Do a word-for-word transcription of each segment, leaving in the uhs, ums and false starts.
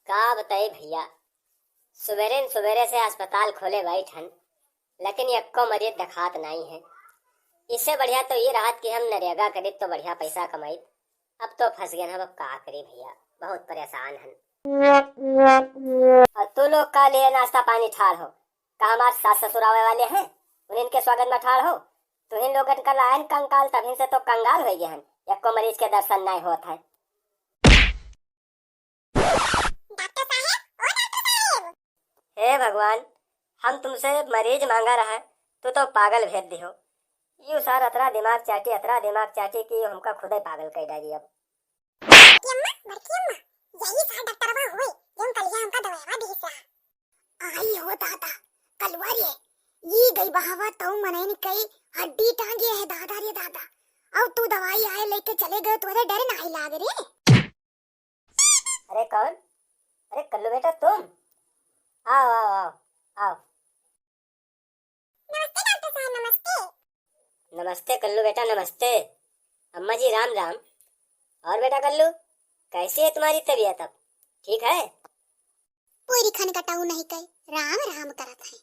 का बताई भइया, सुबेरे न सुबेरे से अस्पताल खोले बैठन, लेकिन यक्को मरीज देखात नाई है। इससे बढ़िया तो ये रहत कि हम नरेगा करीत तो बढ़िया पैसा कमाइत। अब तो फंस गए हम, अब का करी भइया, बहुत परेशान हन। और तू लोग का लिए नाश्ता पानी ठाढ़ हो, का हमार सास ससुर आवे वाले हैं, उन्हीं के स्वागत में ठाढ़ हो? तुहिन लोगन का लायन कंकाल, तभिन से तो कंगाल हो गए हन, यक्को मरीज के दर्शन नाई होत है। डॉक्टर साहब, ओ डॉक्टर साहब। हे भगवान, हम तुमसे मरीज मांगा रहा, तू तो पागल भेज दिहो। यू सार अतरा दिमाग चाटी, अतरा दिमाग चाटी कि हमका खुदे पागल कर डाली अब। बड़की अम्मा, बड़की अम्मा, यही सार डॉक्टरवा होई, जौन कलिया हमका दवाईवा दी सा। आई हो दादा, कलुआ रे, ई गई बहावा तऊ मनइन कई हड्डी टांगे है दादा रे दादा। और तू दवाई आए लेके चले गए, तोरे डर नाई लाग रे। अरे कौन? अरे कल्लू बेटा तुम? आओ, आओ, आओ, आओ। नमस्ते डॉक्टर साहब, नमस्ते। नमस्ते कल्लू बेटा, नमस्ते। अम्मा जी राम राम। और बेटा कल्लू, कैसी है तुम्हारी तबीयत अब? ठीक है? पूरी खन कटाऊ नहीं कई, राम राम करत है।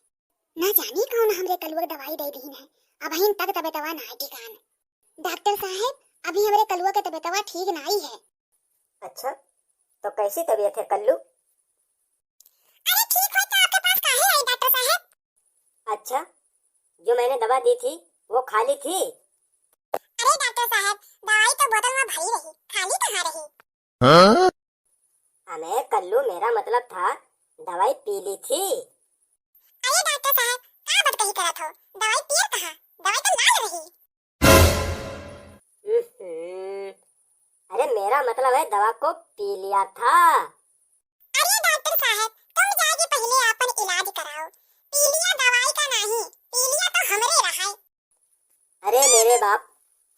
ना जानी कौन हमरे कलुआ के दवाई दे दीन है, अबहिन तक तबीयतवा ना ठिकान। डॉक्टर साहब, अभी हमरे कलुआ के तबीयतवा ठीक नाई है। अच्छा, तो कैसी तबीयत है कल्लू? अरे ठीक हो तो आपके पास काहे आई डॉक्टर साहब? अच्छा, जो मैंने दवा दी थी वो खा ली थी? अरे डॉक्टर साहब, दवाई तो बोतल में भरी रही, खाली कहाँ रही? हाँ? अरे कल्लू, मेरा मतलब था दवाई पी ली थी। अरे डॉक्टर साहब, का बात कही करत हो? दवाई पियर कहाँ? दवाई तो लाल रही। हम्म, अरे मेरा मतलब है दवा को पी लिया था। अरे डॉक्टर साहब, तुम जाके पहले अपन इलाज कराओ। पी लिया दवाई का नहीं, पी लिया तो हमरे रहा है। अरे मेरे बाप,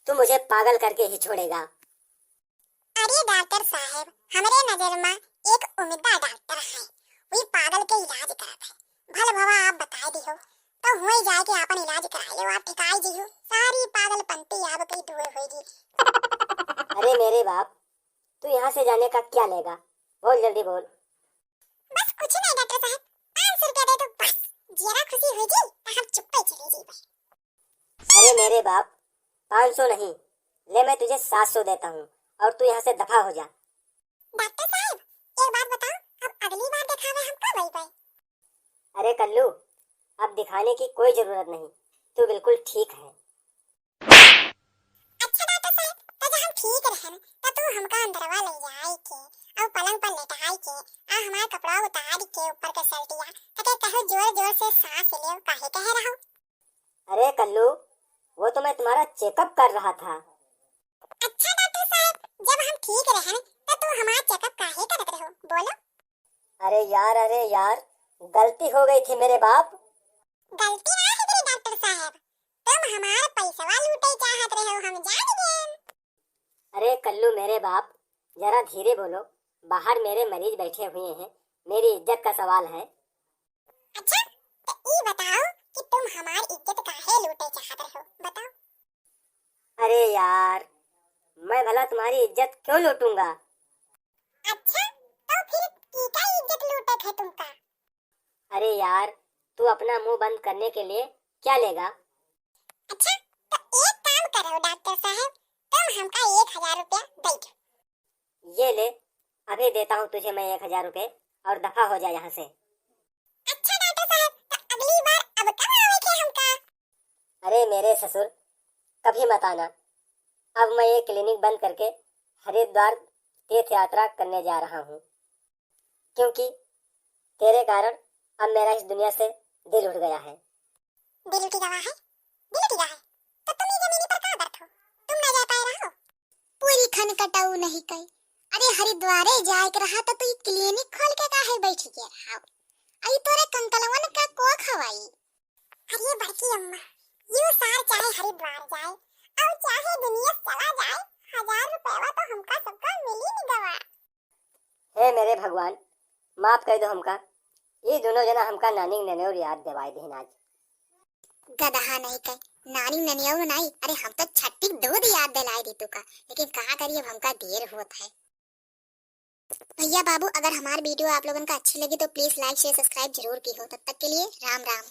तू मुझे पागल करके ही छोड़ेगा। अरे डॉक्टर साहब, हमरे नजर में एक उम्दा डॉक्टर है, वही पागल के इलाज करत है। भल भवा आप बताए दिहो, तो हुए जाए के आपन इलाज कराए लो, आप ठिकाई दिहो, सारी पागलपंती आपकी दूर होएगी। अरे मेरे बाप, तू यहाँ से जाने का क्या लेगा? बोल जल्दी बोल। बस कुछ नहीं डॉक्टर साहब, पाँच सौ रुपया दे दो बस, जरा खुशी हो जी तो हम चुप्पे चले जी बस। अरे मेरे बाप, पाँच सौ नहीं, ले मैं तुझे सात सौ देता हूँ और तू यहाँ से दफा हो जा। डॉक्टर साहब, एक बात बताओ, अब अगली बार दिखावे हम कब अइबे? अरे कल्लू, अब दिखाने की कोई जरूरत नहीं, तू बिल्कुल ठीक है। अच्छा डॉक्टर साहब, तो जब हम ठीक रहन, तो तू हमका अंदरवा ले जाए के और पलंग पर लेटाए के और हमार कपड़ा उतार के ऊपर के शर्टिया, ताकि कहो जोर जोर से सांस ले, काहे कह रहा हूँ? अरे कल्लू, वो तो मैं तुम्हारा चेकअप कर रहा था। अच्छा डॉक्टर साहब, जब हम ठीक रहन तो तू हमारा चेकअप काहे करत रहो, बोलो? अरे यार, अरे यार, गलती हो गई थी मेरे बाप। गलती ना है रे डॉक्टर साहब, तुम हमारा पैसवा लूटे चाहत रहो, हम जान गए। अरे कल्लू मेरे बाप, जरा धीरे बोलो, बाहर मेरे मरीज बैठे हुए हैं, मेरी इज्जत का सवाल है। अच्छा, तो ई बताओ कि तुम हमार इज्जत काहे लूटे चाहत रहो, बताओ। अरे यार, मैं भला तुम्हारी इज्जत क्यों लूटूंगा? अच्छा, तो फिर की का इज्जत लूटे थे तुमका? अरे यार, तू अपना मुंह बंद करने के लिए क्या लेगा? अच्छा, तो एक काम करो डॉक्टर साहब, तुम हमका एक हजार रुपया दे दो। ये ले, अभी देता हूँ तुझे मैं एक हजार रुपये और दफा हो जा यहाँ से। अच्छा डॉक्टर साहब, तो अगली बार अब कब आवे के हमका? अरे मेरे ससुर, कभी मत आना। अब मैं ये क्लिनिक बंद करके हरिद्वार तीर्थ यात्रा करने जा रहा हूँ, क्योंकि तेरे कारण अब मेरा इस दुनिया से दिल उठ गया है। दिल उठ गया है? दिल उठ गया है? तो तुम ये जमीनी पर का करत हो? तुम ना जा पाए रहो? पूरी खन कटाऊ नहीं कई। अरे हरिद्वारे जाए के रहा तो तू ये क्लिनिक खोल के काहे बैठ के रहा? आई तोरे कंकलवन का को खवाई? अरे बड़की अम्मा, यू सार चाहे हरिद्वार जाए और चाहे दुनिया चला जाए, हजार रुपया तो हमका सबका मिली नहीं गवा। हे मेरे भगवान, माफ कर दो हमका। ये दोनों जना हमका नानी ननेउर याद दिवाई देन आज। गदहा नहीं कहे, नानी ननेउर नहीं, अरे हम तो छट्टी दूध याद दिलाई दी तुका, लेकिन कहा करी अब हमका देर होत है। भैया बाबू, अगर हमार वीडियो आप लोगन का अच्छी लगी तो प्लीज लाइक, शेयर, सब्सक्राइब जरूर की हो। तब तक के लिए राम राम।